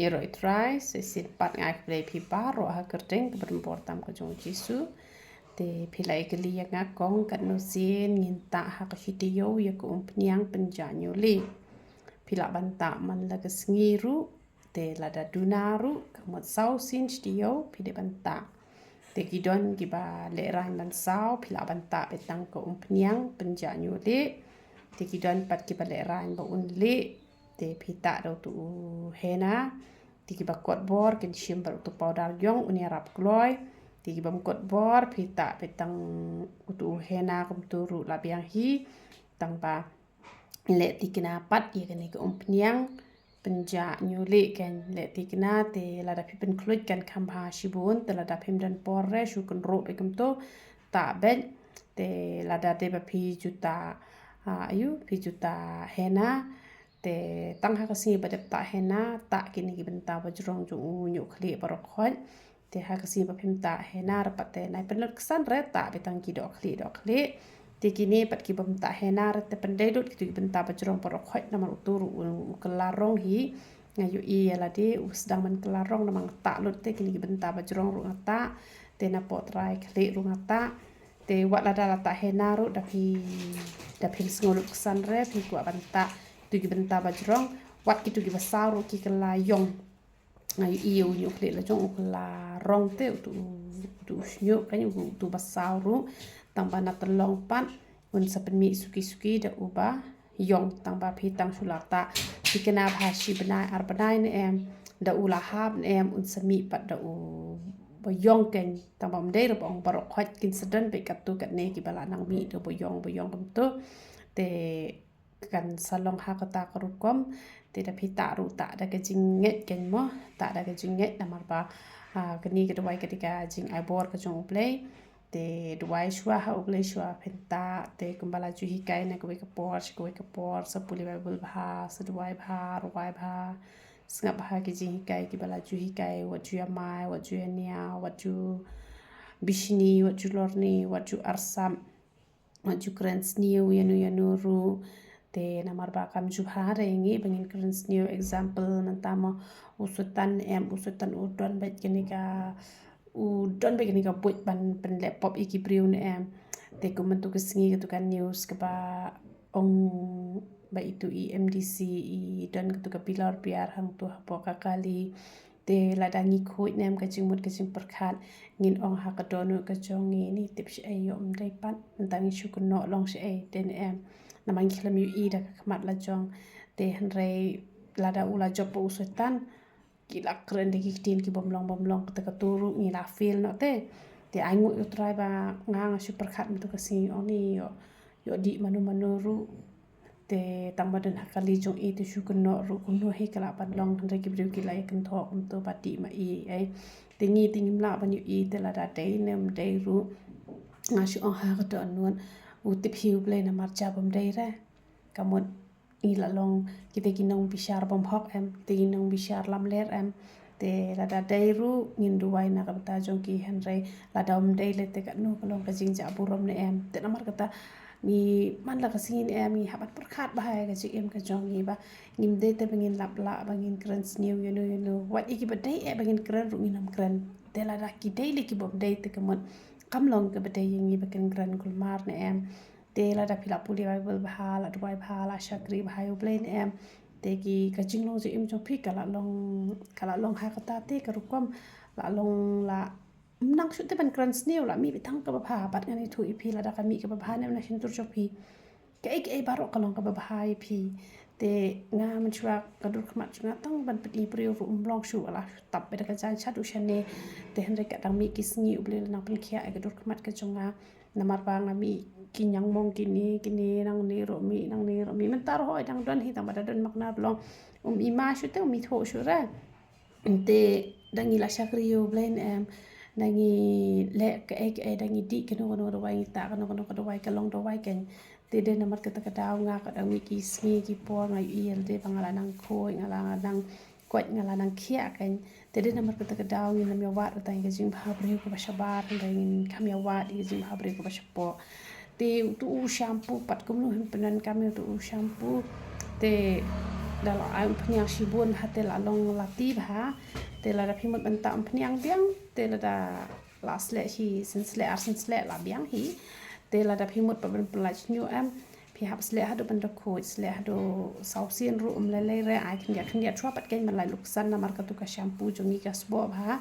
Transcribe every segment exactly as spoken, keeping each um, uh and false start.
Ïaroh i Trai, sa shisien pat nga ai khublei phi baroh ha ka kyrteng kaba donbor tam ka jong u Jisu. Te phi la ïakylli ïa nga kong katno sien ngin tah ha ka shi taïew ïa ka umphniang pynjah ñiuh lieh. Phi lah ban tah man la ka sngi ruh, te lada duna ruh, ka mut saw sien shi taïew phi dei ban tah. Te ki don kiba lehraiñ ban saw, phi lah ban tah beit tang ka umphniang pynjah ñiuh lieh. Te ki don pat kiba lehraiñ ba un lieh, te phi tah da utu u henna. Te kiba kot bor kin shim bad utu u powder jong un ïarap kloi. Te kibym kot bor phi tah beit tang utu u henna kumtu ruh la biang hi. Tang ba leh thikna pat ïa kane ka umphniang pynjah ñiuh lieh, kan leh thikna. Te lada phi pynkhluit kan kham bha shibun, te lada phim don por re shu kynroh beit kumtu, tah beit. Te lada dei ba phi ju tah, ah, aïu, phi ju tah henna, te tang ha ka sngi ba dep tah henna, tah kine ki bynta ba jrong jong u ñiuh khlieh baroh khoit. Te ha ka sngi ba phim tah henna re pat te nai pynlut ksan re, tah beit tang ki doh khlieh doh khlieh. Te kine pat kibym tah henna re te pyndei lut kito ki bynta ba jrong baroh khoit, namar utu ruh u, u kylla rong hi. Nga ïohi ïa lade u sdang ban kylla rong namar nga tah lut te kine ki bynta ba jrong ruh nga tah. Te napoh trai khlieh ruh nga tah. Te wat lada la tah henna ruh, da phi, da phim sngew lut ksan re, phi kwah ban tah kito ki bynta ba jrong. Wat kito kiba saw ruh ki kylla ïong. Nga ïohi ïa u ñiuh khlieh la jong u kylla rong te utu, utu u shñiuh, kan utu ba saw ruh. Tang ba na tyllong pat un sa pynmih suki suki da uba ïong. Tang ba phi tang shu la tah thikna bha shi bnai ar bnai ne em, da u la hap ne em, un sa mih pat da uba ïong, kan. Tang ba ym dei re ba ong baroh khoit, kin sa don beit katto katne kiba la nang mih da uba ïong, ba ïong kumtu. Te kan sa long ha kata ka rukom. Te da phi tah ruh, tah da ka jingngeit, kan mo, tah da ka jingngeit, namar ba, ah, kane ka duwai ka dei ka jingai bor ka jong U Blei. Te duwai shuwa ha U Blei shuwa phin tah. Te kumba la ju hikai na kawei ka por sha kawei ka por, sa pule Baibl bha, sa duwai bha, rwai bha, sngap bha ki jinghikai kiba la ju hikai, wat ju ïamai, wat ju ïania, wat ju bishni, wat ju lorni, wat ju arsap, wat ju kren sniew ïano ïano ruh. Te namar ba kam ju bha re ngi ba ngin kren sniew. Example, mynta mo u Soitan ne em, u Soitan u don beit kane ka, u don beit kane ka buit ban pynleh pop ïa ki briew ne em. Te kum mynta ka sngi katu ka news kaba ong ba itu i M D C i don katu ka pillar biar hangtu hapoh ka kali. Te lada ngi khuid ne em ka jingmut ka jingpyrkhat, ngin ong ha ka dohnud ka jong ngi, ni tip shaei, ym dei pat, mynta ngi shu kynnoh long shaei, te ne em. Namar ngi khlem ïohi da ka khmat la jong. Te hynrei lada u la jop ba u Soitan, ki la kren da ki ktien ki bym long bym long, kata katu ruh ngi la fail noh te. Te ai nguh ïa U Trai ba nga, nga shu pyrkhat mynta ka sngi, ong ni ïoh, ïoh dih mano mano ruh. Te tang ba don ha kali jong i te shu kynnoh ruh kumno hi ka lah ban long, hynrei ki briew ki la ïa kynthoh kumto ba dih ma i, eh. Te ngi te ngim lah ban ïohi te lada dei ne ym dei ruh. Nga shu ong ha ka dohnud, u tip hi U Blei namar jia bym dei re. Ka mut ngi la long kita ki nongbishar bymhok em, kita ki nongbishar lamler em. Te lada dei ruh ngin duwai na ka bynta jong ki, hynrei lada ym dei lei te katno ka long ka jingjah burom ne em. Te namar kata ngi man la ka sngi ne em ngi hap ban pyrkhat bha ïa ka jingim ka jong ngi ba ngim dei te ba ngin lap lah ba ngin kren sniew ïano ïano. Wat ïa kiba dei eh ba ngin kren ruh ngin ym kren. Te lada ki dei lei ki bym dei te ka mut kam long kaba dei ïa ngi ba kin kren kulmar ne em. Te lada phi la pule Baibl bha, la duwai bha, la shakri bha ïa U Blei ne em, te ki, ka jinglong jingim jong phi ka la long, ka la long ha kata te ka rukom, la long la, ym nang shuh te ban kren sniew, la mih beit tang kaba bha. Bad ngan ïathuh ïa phi, lada ka mih kaba bha ne em na shyntur jong phi, kaei kaei baroh ka long kaba bha ïa phi. Te nga mynshuwa ka dur khmat jong nga tang ban pyni briew ruh ym long shuh, la shu tap beit da ka jaiñ shaduh shane. Te hynrei ka dang mih ki sngi U Blei la nang pynkhiah ïa ka dur khmat ka jong nga. Namar ba nga mih ki ñiangmong kine kine, nangne ruh mih, nangne ruh mih. Mynta ruh hooid dang don hi, tang ba da don makna ruh long. Um i ma shuh te um ithuh shuh re. Te da ngi la shakri ïa U Blei ne em, da ngi leh kaei kaei, da ngi dih kano kano ka dawai, ngi tah kano kano ka dawai, ka long dawai kein. Te dei namar kata ka daw nga ka dang mih ki sngi ki por nga ïohi ïa lade ba nga la nang khuid, nga la nang koit, nga la nang khiah kein. Te dei namar kata ka daw ngin ym ïawad tang ïa ka jingbhabriew kaba shabar, hynrei ngin kham ïawad ïa ka jingbhabriew kaba shapoh. Te utu u shampoo pat kumno hynrei pyndonkam ïa utu u shampoo. Te Da la ai umphniang shibun bha te la long lati bha. Te lada phi mut ban tah umphniang biang, te lada la sleh shi sien sleh ar sien sleh la biang hi. Te lada phi mut pat ban pynlait shñiuh em, phi hap sleh haduh ban da khuid, sleh haduh saw sien ruh um lei lei re, ai khyndiat khyndiat shuwa pat kein ban lait luksan namar katu ka shampoo jong ngi ka sboh bha.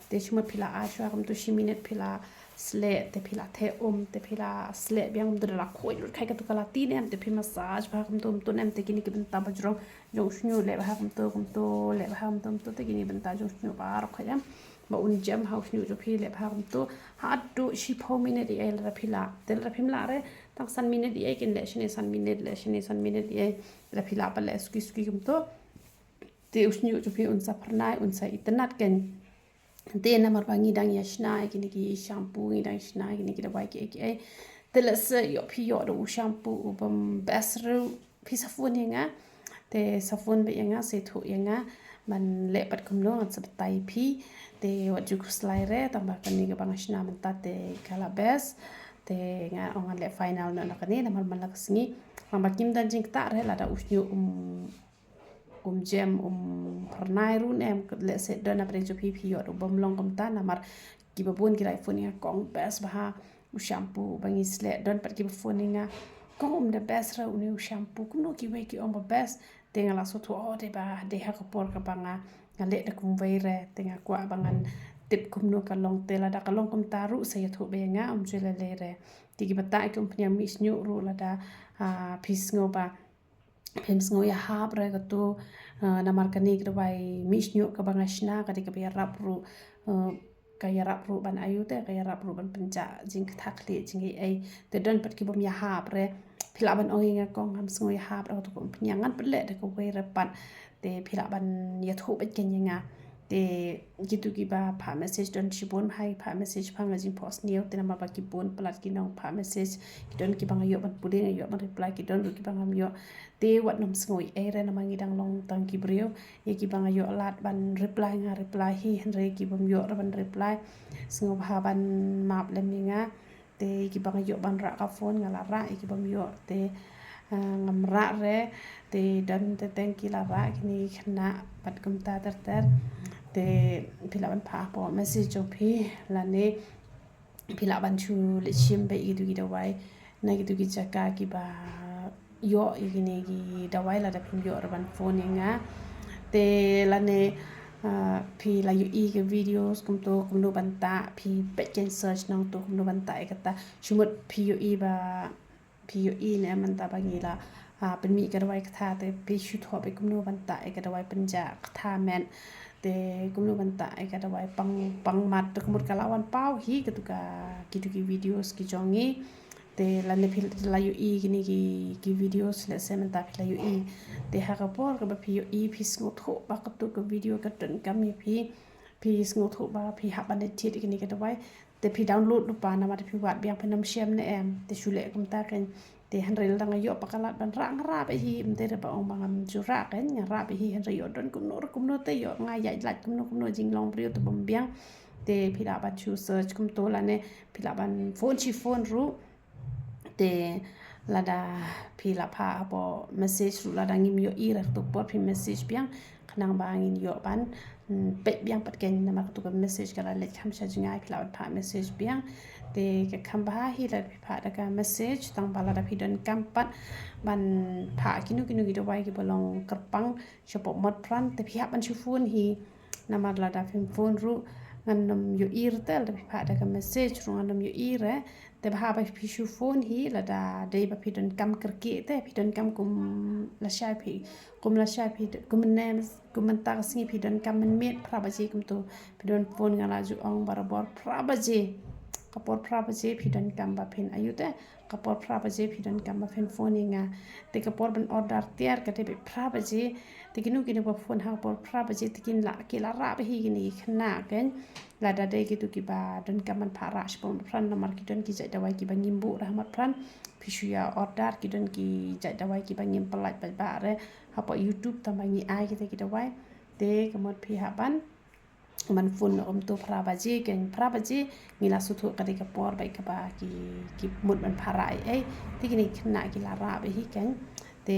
Te shimut phi la ai shuwa kumtu shi minit phi la sleh, te phi la theh um, te phi la sleh biang kumtu da la khuid lut khai katu ka lati ne em, te phi massage bha kumtu kumtu ne em, te kine ki bynta ba jrong jong u shñiuh leh bha kumtu kumtu, leh bha kumtu kumtu, te kine ki bynta jong u shñiuh baroh khoit em. Ba un jem ha u shñiuh jong phi leh bha kumtu. Haduh shiphew minit ïa lada phi lah. Te lada phim lah re, tang san minit ïa kin leh shane san minit, leh shane san minit ïa lada phi lah pat leh suki suki kumtu. Te u shñiuh jong phi un sa phyrnai, un sa itynnad kein. Te namar ba ngi dang ïa shna ïa kine ki shampoo, ngi dang shna ïa kine ki dawai kiei kiei. Te lehse ïoh phi ïoh da u shampoo u bym best ruh, phi sa phone ïa nga. Te sa phone beit ïa nga, sa ïathuh ïa nga ban leh pat kumno, ngan sa batai phi. Te wat ju khuslai re, tang ba kane kaba nga shna mynta te ka la best. Te nga ong ngan leh final noh na kane namar man la ka sngi. Tang ba kim don jingktah re lada u shñiuh um um jem, um phyrnai ruh ne em, lehse don na pdeng jong phi phi ïoh da u bym long kumta namar kiba bun ki la phone ïa nga kong best bha u shampoo ba ngi sleh, don pat kiba phone ïa nga kong um da best re une u shampoo, kumno kiwei ki ong ba best. Te nga la sngewthuh, oh, dei ba dei ha ka por kaba nga nga leh da kumwei re, te nga kwah ba ngan tip kumno ka long, te lada ka long kumta ruh sa ïathuh beit ïa nga, um ju lei lei re. Te kiba tah ki umphniang mih shñiuh ruh lada, ah, phi sngew ba phim sngew ïahap re katu, eh, namar kane ka dawai mih shñiuh kaba nga shna ka dei kaba ïarap ruh, eh, ka ïarap ruh ban ayu te, ka ïarap ruh ban pynjah jingktah khlieh jingaiei. Te don pat ki bym ïahap re, phi lah ban ong ïa nga kong ngam sngew ïahap re katu ka umphniang, ngan pynleh da kawei re pat. Te phi lah ban ïathuh beit kein ïa nga. Te kitu kiba phah message don shibun bha ki phah message bha, nga jingphohsniew te namar ba ki bun palat ki nong phah message, ki don kiba nga ïoh ban pule, nga ïoh ban reply, ki don ruh kiba ngam ïoh. Te wat nym sngew ei ei re namar ngi dang long tang ki briew. Ïa kiba nga ïoh lad ban reply nga reply hi, hynrei ki bym ïoh re ban reply, sngewbha ban map lem ïa nga. Te ïa kiba nga ïoh ban rah ka phone nga la rah, ïa ki bym ïoh te, eh, ngam rah re. Te don te teng ki la rah kine ki khynnah pat kumta ter ter. Te phi lah ban phah hapoh message jong phi lane phi lah ban shu leit shim beit ïa kitu ki dawai na kitu ki jaka kiba ïoh ïa kine ki dawai lada phim ïoh re ban phone ïa nga. Te lane, ah, phi la ïohi ki videos kumtu kumno ban tah, phi peit kein search nangtu kumno ban tah ïa kata. Shimut phi ïohi ba phi ïohi ne mynta ba ngi la, ah, pynmih ka dawai ktha, te phi shu thoh beit kumno ban tah ïa ka dawai pynjah ktha met, te kumno ban tah ïa ka dawai pang pang mat, te ka mut ka la wan paw hi katu ka, kitu ki videos ki jong ngi. Te lane phi la ïohi kine ki, ki videos, lehse mynta phi la ïohi. Te ha ka por kaba phi ïohi phi sngewthuh ba katu ka video ka donkam ïa phi. Phi sngewthuh ba phi hap ban leit thied ïa kine ki dawai. Te phi download lypa namar te phi wad biang phin ym shem ne em. Te shu leh kumta kein. Te hynrei lada nga ïoh ba ka lad ban rah nga rah beit hi, ym dei re ba ong ba ngam ju rah kein, nga rah beit hi hynrei ïoh don kumno re kumno te ïoh nga ïaid lait kumno kumno jinglong briew te bym biang. Te phi lah ban shu search kumto lane phi lah ban phone shi phone ruh. Te lada phi la phah hapoh message ruh lada ngim ïohi re katu por phi message biang khnang ba ngin ïoh ban, mm, peit biang pat kein namar katu ka message ka la leit kham sha jngai, phi lah ban phah message biang. Te ka kham bha hi lada phi phah da ka message, tang ba lada phi donkam pat ban phah kino kino ki dawai kiba long kyrpang shapoh mot pran te phi hap ban shu phone hi. Namar lada phim phone ruh ngan ym ïohi re, te lada phi phah da ka message ruh ngan ym ïohi re. Te bha ba phi shu phone hi lada dei ba phi donkam kyrkieh te phi donkam kum lashai phi, kum lashai phi, kum ne, kum mynta ka sngi phi donkam mynmiet phra baje kumto phi don phone, nga la ju ong barabor phra baje. Ka por phra baje phi donkam ba phin ayu te, ka por phra baje phi donkam ba phin phone ïa nga. Te ka por ban order tiar ka dei beit phra baje. Te kino kino ba phone ha ka por phra baje te kin la, ki la rah beit hi kine ki khynnah kein. Lada dei kitu kiba donkam ban phah rah shapoh mat pran namar ki don ki jait dawai kiba ngim buh rah mat pran. Phi shu ïa order, ki don ki jait dawai kiba ngim pyllait paidbah re hapoh YouTube tang ba ngi ai kita ki dawai. Te ka mut phi hap ban ban phone noh kumto phra baje kein, phra baje ngi la sngewthuh ka dei ka por beit kaba ki, ki mut ban phah rah ei ei. Te kine ki khynnah ki la rah beit hi kein. Te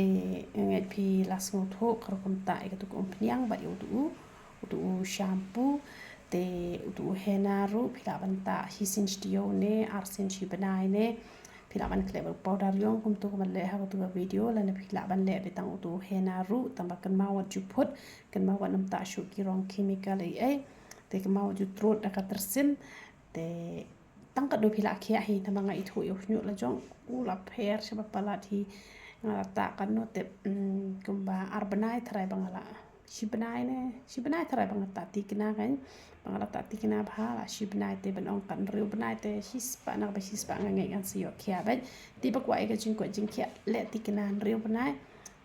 nga ngeit phi la sngewthuh ka rukom tah ïa katu ka umphniang bad ïa utu u, utu u shampoo. Te utu u henna ruh phi lah ban tah shisien shi taïew ne arsien shi bnai ne. Phi lah ban khleh bad u powder ïong kumtu kumba leh ha katu ka video, lane phi lah ban leh beit tang utu u henna ruh, tang ba kynmaw wat ju phut, kynmaw wat nym tah shuh ki rong chemical ei ei. Te kynmaw wat ju trud da ka tyrsim. Te tang katno phi lah khiah hi, namar nga ithuh ïa u shñiuh la jong u la pher shaba palat hi. Nga la tah katno te, mm, kumba ar bnai tharai ba nga la, shi bnai ne, shi bnai tharai ba nga tah tikna kan, ba nga la tah tikna bha la shi bnai te ban ong kat hynriew bnai te shispah, na kaba shispah nga ngeit ngan sa ïoh khiah beit. Te ba kwah ïa ka jingkoit jingkhiah leh tikna hynriew bnai.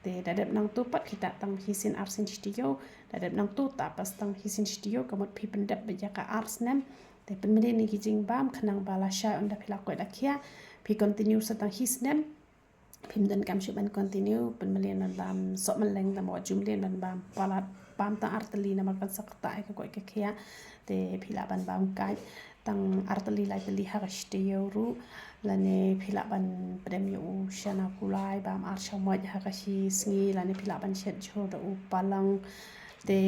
Te da dep nangtu pat phi tah tang shisien arsien shi taïew, da dep nangtu tah pat tang shisien shi taïew, ka mut phi pyndep beit ïa ka ar snem. Te pynmlien ïa ki jingbam khnang ba lashai ynda phi la koit la khiah phi continue sa tang shi snem. Phim donkam shuh ban continue, pynmlien ban bam sohmylleng, tang ba wat ju mlien ban bam palat, bam tang ar tylli namar kan sa ktah ïa ka koit ka khiah. Te phi lah ban bam kait tang ar tylli lai tylli ha ka shi taïew ruh, lane phi lah ban pdem ïa u shana kulai bam ar shamoit ha ka shi sngi, lane phi lah ban shet jhur da u palang. Te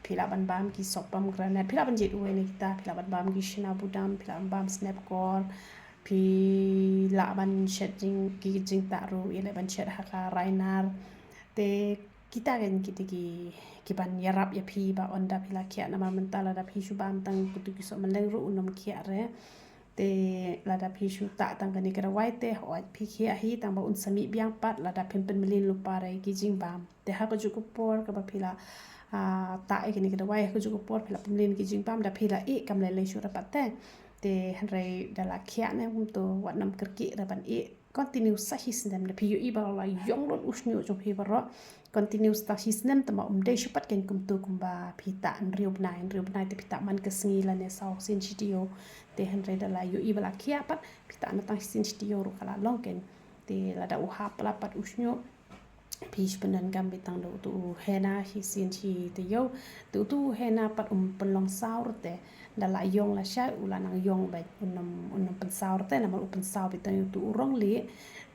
phi lah ban bam ki sop pomegranate, phi lah ban jied uwei na kita, phi lah ban bam ki shana budam, phi lah ban bam snep kor, phi lah ban shet jing, ki jingtah ruh, ïa leh ban shet ha ka rainar. Te kita kan kita ki, ki ban ïarap ïa phi ba ynda phi la khiah, namar mynta lada phi shu bam tang kutu ki sohmylleng ruh un nym khiah re. Te lada phi shu tah tang kane ka dawai te hooid phi khiah hi, tang ba un sa mih biang pat lada phim pynmlien lypa re ki jingbam. Te ha kajuh ka por kaba phi la, ah, tah ïa kane ka dawai, ha kajuh ka por phi la pynmlien ki jingbam, da phi la ïeh kam lei lei shuh re pat te. Te hynrei da la khiah ne kumtu wat nym kyrkieh re ban ïeh. Continue sa shi snem, da phi ïohi ba la ïong lut u shñiuh jong phi baroh. Continue sa shi snem, tang ba um dei shuh pat kan kumtu kumba phi tah hynriew bnai, hynriew bnai te phi tah man ka sngi lane saw sien shi taïew. Te hynrei da la ïohi ba la khiah pat phi tah na tang shisien shi taïew ruh ka la long kan. Te lada u hap palat pat u shñiuh, phi shu pyndonkam beit tang da utu u henna shisien shi taïew. Te utu u henna pat um pynlong saw re te, da la ïong lashai u la nang ïong beit, un nym, un nym pynsaw re te, namar u pynsaw beit tang ïa utu u rong lieh.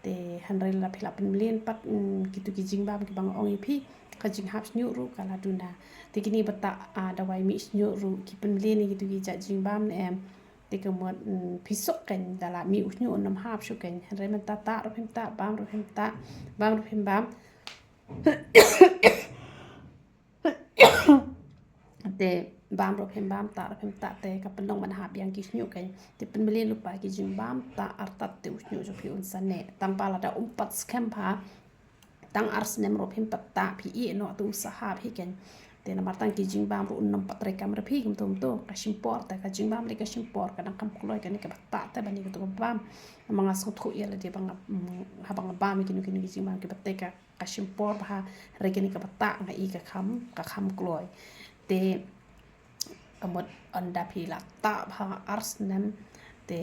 Te hynrei lada phi la pynmlien pat, mm, kitu ki jingbam kiba nga ong ïa phi, ka jinghap shñiuh ruh ka la duna. Te kine ba tah, ah, dawai mih shñiuh ruh ki pynmlien ïa kitu ki jait jingbam ne em. Te ka mut, mm, phi suk kan da la mih u shñiuh un nym hap shuh kan. Hynrei mynta tah ruh phim tah, bam ruh phim tah, bam ruh phim bam. Te bam ruh phim bam, tah ruh phim tah, te ka pynlong ban hap biang ki shñiuh kan. Te pynmlien lypa ki jingbam, tah artat te u shñiuh jong phi un sa neh. Tang ba lada um pat skhem bha, tang ar snem ruh phim pat tah, phi ïeh noh te u sa hap hi kan. Te namar tang ki jingbam ruh un nym pat treikam re phi kumtu kumtu. Ka shim por te, ka jingbam lei ka shim por, ka dang kham kloi kane kaba tah te ban ïa katu ka bam. Namar nga sngewthuh ïa lade ba nga, mm, haba nga bam ïa kino kino ki jingbam kiba tei ka, ka shim por bha, hynrei kane kaba tah nga i ka kham, ka kham kloi. Te ka mut ynda phi la tah bha ar snem, te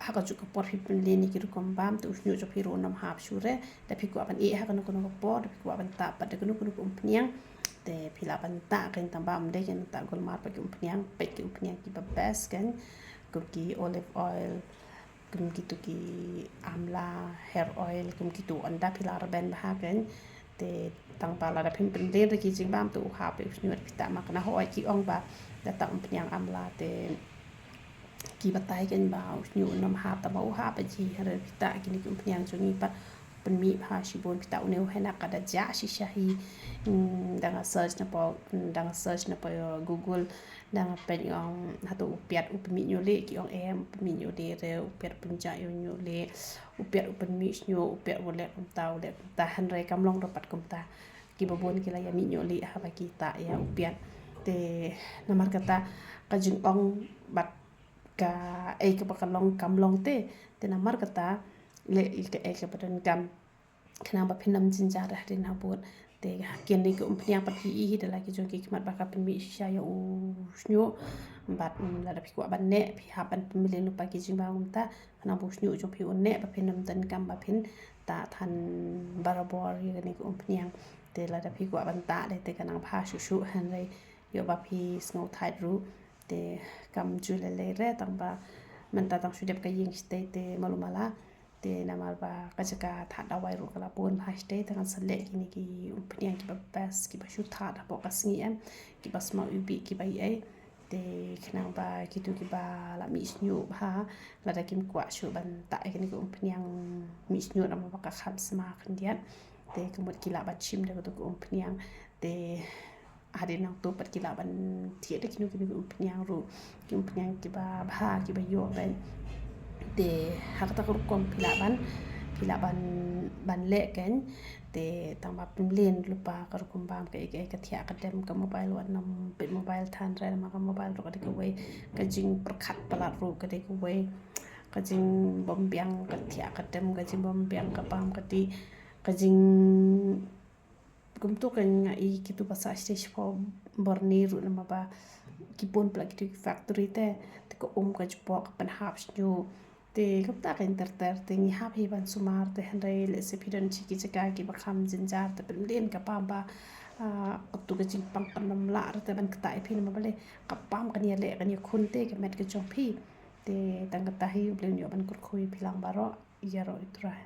ha kajuh ka por phi pynlien ïa ki rukom bam, te u shñiuh jong phi ruh un nym hap shuh re. Da phi kwah ban ïeh ha kano kano ka por, da phi kwah ban tah pat da kano kano ka umphniang, te phi lah ban tah kan, tang ba um dei kan tah golmar pat ki umphniang, peit ki umphniang kiba best kan, kum ki olive oil, kum kitu ki amla hair oil, kum kitu ynda phi la rben bha kan. Te tang ba lada phim pynlien re ki jingbam te u hap u shñiuh phi tah, ma kane hooid ki ong ba da tah umphniang amla te ki batai kan ba u shñiuh un nym hap, tang ba u hap ji, hynrei phi tah kine ki umphniang jong ngi pat pynmih bha shibun, phi tah une u henna ka da jah shisha hi. Hmm, da nga search na pdeng, da nga search na pdeng Google, da nga peit ong hato u piat u pynmih ñiuhlieh, ki ong em, u pynmih ñiuhlieh re, u piat u pynjah ïa u ñiuhlieh, u piat u pynmih shñiuh, u piat u leh kumta, u leh kumta, hynrei kam long re pat kumta. Kiba bun ki la ïa mih ñiuhlieh haba ki tah ïa u piat. Te namar kata ka jingong bad kaei kaba ka long kam long te. Te namar kata leh ïa kaei kaba donkam khnang ba phin ym jynjar hadien habud. Te kine ki umphniang pat phi i hi da la ki jong ki khmat ba ka pynmih shisha ïa u shñiuh. Bad, mm, lada phi kwah ban neh phi hap ban pynmlien lypa ki jingbam kumta, khnang ba u shñiuh jong phi un neh, ba phin ym donkam ba phin tah than barabor ïa kine ki umphniang. Te lada phi kwah ban tah de te ka nang bha shuh shuh, hynrei ïoh ba phi sngew thait ruh. Te kam ju lei lei re, tang ba mynta tang shu dep ka ïing shatei te malu mala Te namar ba ka jaka thad dawai ruh ka la bun bha shatei, te ngan sa leh kine ki umphniang kiba best, kiba shu thad hapoh ka sngi em, kiba sma u bih kiba ïai. Te khnang ba kitu kiba la mih shñiuh bha, lada kim kwah shuh ban tah ïa kine ki umphniang mih shñiuh namar ba ka kham sma khyndiat, te ka mut ki lah ban shim da katu ka umphniang. Te hadien nangtu pat ki lah ban thied da kino kino ki umphniang ruh, ki umphniang kiba bha kiba ïoh beit. Te ha kata ka rukom phi lah ban, phi lah ban, ban leh kein. Te tang ba pynlien lypa ka rukom bam ka ei ka ei, ka thiah ka dem, ka mobile wat nym peit mobile than re, namar ka mobile ruh ka dei kawei, ka jingpyrkhat palat ruh ka dei kawei, ka jingbym biang ka thiah ka dem, ka jingbym biang ka bam ka dih, ka jing kumtu ka nga i kitu ba sah shatei shapoh bor ni ruh namar ba ki bun palat kitu ki factory te, te ka um ka jpoh ka pynhap shñiuh. Te kumta ka ter ter te ngi hap hi ban sumar te, hynrei lehse phi don shi ki jaka kiba kham jynjar te pynlien ka bam ba, ah, katu ka jingpang kan ym lah re te ban ktah ïa phi namar balei, ka bam kan ïaleh kan ïakhun te ka met ka jong phi. Te tang kata hi, U Blei un ïoh ban kyrkhu ïa phi lang baroh, ïaroh ïa U Trai.